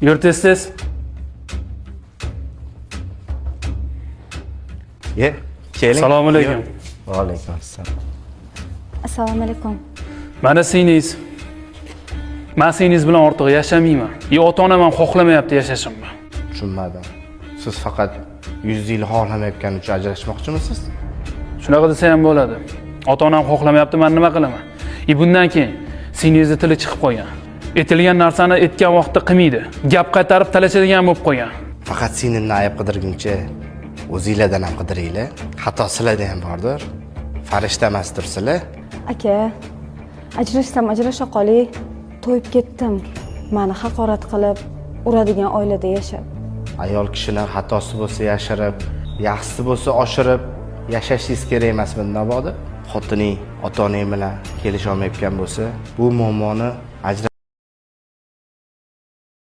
Yur tez tez. Ye, keling. Assalomu alaykum. Va alaykum assalom. Assalomu alaykum. Mana singlingiz. Man singlingiz bilan ortiq yashamayman. И ota-onam ham xohlamayapti yashashimni. Tushunmadim. Siz faqat 100 yil xohlamayotgani uchun ajrashmoqchimisiz? Shunaqa desa ham bo'ladi. Ota-onam xohlamayapti, man nima qilaman? И bundan keyin singlingizni tili chiqib qolgan. Aytilgan narsani aytgan vaqtda qilmaydi. Gap qaytarib talashadigan bo'lib qolgan. Faqat singlimni ayb qidirguncha o'zinglardan ham qidiringlar. Xato sizlarda ham bordir. Farishta emasdir sizlar. Aka, ajrashsam ajrasha qolay. To'yib ketdim. Mani haqorat qilib, uradigan oilada yashab. Ayol kishini xatosi bo'lsa yashirib, yaxshisi bo'lsa oshirib yashashingiz kerak emasmi mabodo? Xotining ota-onang bilan kelisha olmayotgan bo'lsa, bu muammoni ajra